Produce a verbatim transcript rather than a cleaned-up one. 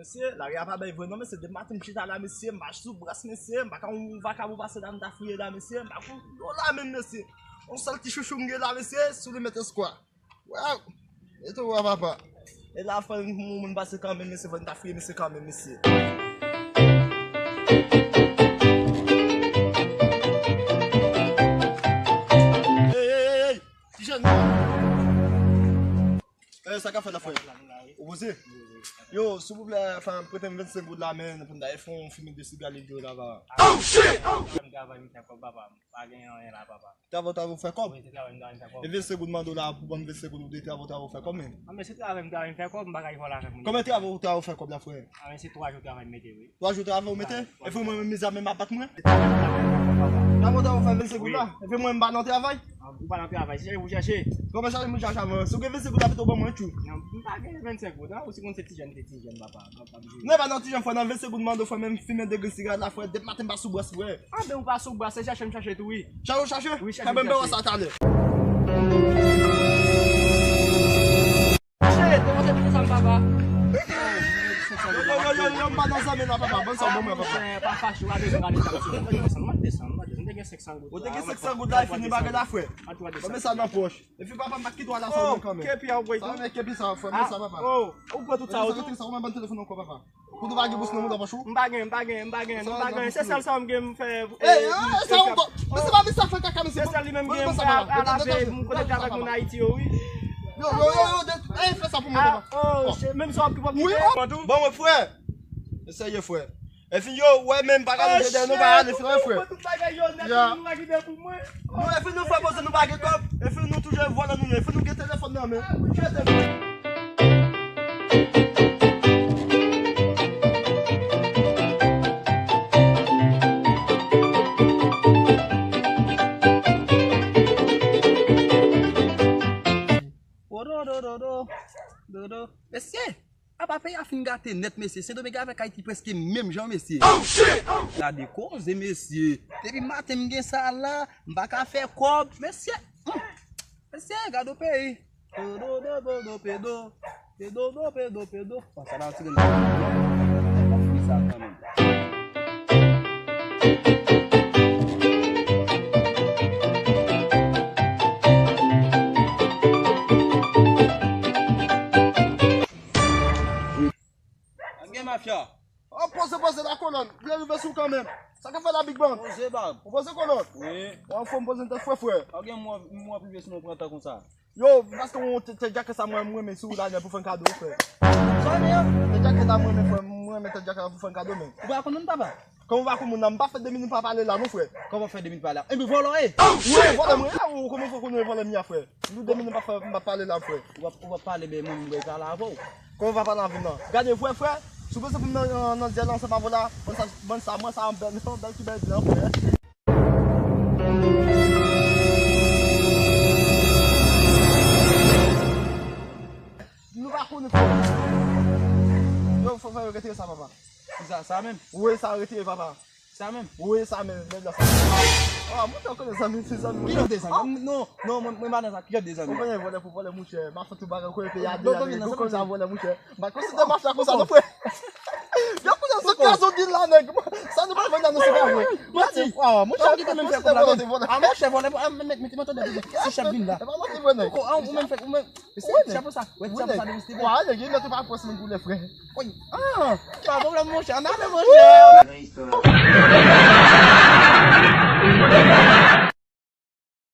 Mesye, lari a pa bèl vre non, mesye. Depi maten m chita la, mesye, m mache sou bras, mesye. M pa ka yon vakabon pase la, m ta fouye la, mesye. M pa ka yon dola menm, mesye. Yon sèl ti chouchou m gen la, mesye, sou li met eskwa. Waw! E tou wa papa. E la fò yon moun pase kanmenm, mesye, fò n ta fouye, mesye, kanmenm, mesye. Ey, ey, ey, ey! Ti jèn! Eh, sa k ap fèt la, frè? Ou poze? Yo, silvouplè, fè, prete m vennsenk goud la, men, pou m ta fè yon fimen de siga, li de la, va. Oh, shit! Oh! M travay, m fè kòb, papa. M pa gen anyen la, papa. Travay, travay, ou fè kòb? Wi, se travay, m travay, m fè kòb. E vennsenk goud mande w la, pou ban m vennsenk goud, ou de travay, travay, ou fè kòb, men. Ah, men se travay, m travay, m fè kòb, m pa ka vòlè avèk moun. Konbyen travay, travay, ou fè kòb la, frè? Ah, men se twa jou travay, m mete, wi. Twa jou travay ou mete? Epi mwen menm mizè menm ap bat mwen? Gade ou fè vennsenk goud la. Epi mwen m pa nan travay? Ou pa nan travay, se chache pou chache. Kòman chache pou chache avan? Si w gen vennsenk goud la pito ban mwen tjou. M pa gen vennsenk goud la, ou si konn se ti jèn, se ti jèn papa. Non, pa nan ti jèn frè, nan vennsenk goud mande w frè, menm fimen de grenn sigarèt la frè, depi maten m pa sou bras frè. Ah, ben ou pa sou bras, se chache m chache tou wi. Chache ou chache? Wi, chache m chache. Ebyen m ba w sa talè. Che, te montre pito sa m papa. Yo, yo, yo, yo, yo, m pa nan zanmi la, papa. Bann sa w ban mwen, papa. Pa fache, w a bezwen gade sa, mesye. Mwen desann, mwen desann, mwen desann. Mwen te gen senk san goud. Ou te gen senk san goud la, e fini bagay la, frè. Mwen met sa nan pòch. Epi, papa, m pa kite w al aswè mwen kanmenm. Kepi a, ou pran sa, men kepi sa, frè, men sa, papa. Ou pran tout sa, ou tout. Sa, ou ban telefòn ankò, papa. Pou nou pa gen bous nan mouda pòch ou? M pa gen, m pa gen, m pa gen, m pa gen. Se sèl sa m gen m fè. Ey, sa ou bon. Men se pa misye fè kaka misye. Se sèl li menm gen m fè a lave m konekte avèk moun Ayiti yo wi. Yo, yo, yo, yo, ey, fè sa pou mwen, papa. Oh, menm sa w ap ki p ap kite. Bon, mwen, frè. Eseye, frè. Epi yo, wè menm pa gade dèyè nou pa ale frè, frè. Yo, epi nou fè poze nou pa gen kòb. Epi nou toujou vòlè nou ye. Epi nou gen telefòn nan men. Jete nou. Mesye, apa peyi a fin gate nèt, mesye. Sendomeng avèk Ayiti prèske menm jan, mesye. Gade koze, mesye. Depi maten m gen sa la, m pa ka fè kòb, mesye. Hmm. Mesye, gade yon peyi. Pedo, pedo, pedo, pedo. Pedo, pedo, pedo, pedo. Bon, sa la, ti grenn. Sa kanmenm. Gen mafya. Oh, poze, poze la kolòn. Li rive sou kanmenm. Sa k ap fèt la, Big Bang? Poze, bab. Ou poze kolòn? Wi. Ou anfòm, poze tèt frè, frè. Pa gen mò, mò prive sinon pran tan konsa. Yo, paske ou te, te djakèt sa mwen, mwen renmen sou ou la, nèg pou fè n kado, frè. Sa w di a? Te djakèt la mwen renmen, frè, mwen renmen te djakèt la pou fè n kado, men. Ou pa konn moun, papa? Kòman ou pa konn moun nan? M pa fè de minit pa pale la, non, frè. Kòman fè de minit pa pale la? Enben, vòlò, e! Wi, vòlè mwen. Ou konnen fò konnen vòlè m ya, frè. Nou de minit pa fè, m pa pale la, frè. Ou pa, ou pa pale, ben, mwen, mwen pale avè w. Kòman w pa pale avè m nan? Gade, frè, frè. Si w bezwen pou m nan, nan, nan dyèl ansanm avè w la, bann sa, bann sa, mwen sa, yon bèl, yon bèl ti bèl blan, frè. Nou pa konnen, frè. Yo, fò, fò yo retire sa, papa. Kisa, sa menm? Wi, sa retire, papa. Sa menm? Wi, sa menm, nèg la sa. Ah, mwen te konnen zanmi, se zanmi. Ki jan de zanmi? Ah! Non, non, mwen, mwen pa nan sa. Ki jan de zanmi? Ou konnen vòlè pou vòlè, monchè. M ap fè tout bagay, ou konnen peyi a deja, nèg, ou konnen sa vòlè, monchè. M pa konsidere mafya konsa, non, frè. Yo, konnen se kraze w di la, nèg. Sa nou pa vin la, nou se pa vre. Manti. Ah, monchè, ou kite menm fè kòb la, menm. Ah, monchè, vòlè, ah, mèt, mèt, mèt, tande, tande. Si chèf vin la. E pa manti vre, nèg. Ou menm fè, ou menm. Wi, nèg. Chapo sa. Wè, chapo sa, de mistike. Wa, nèg, li mèt ou pa pran semenn pou lè, frè. Wi. Ah, pa pwoblèm, monchè. Ann ale, monchè.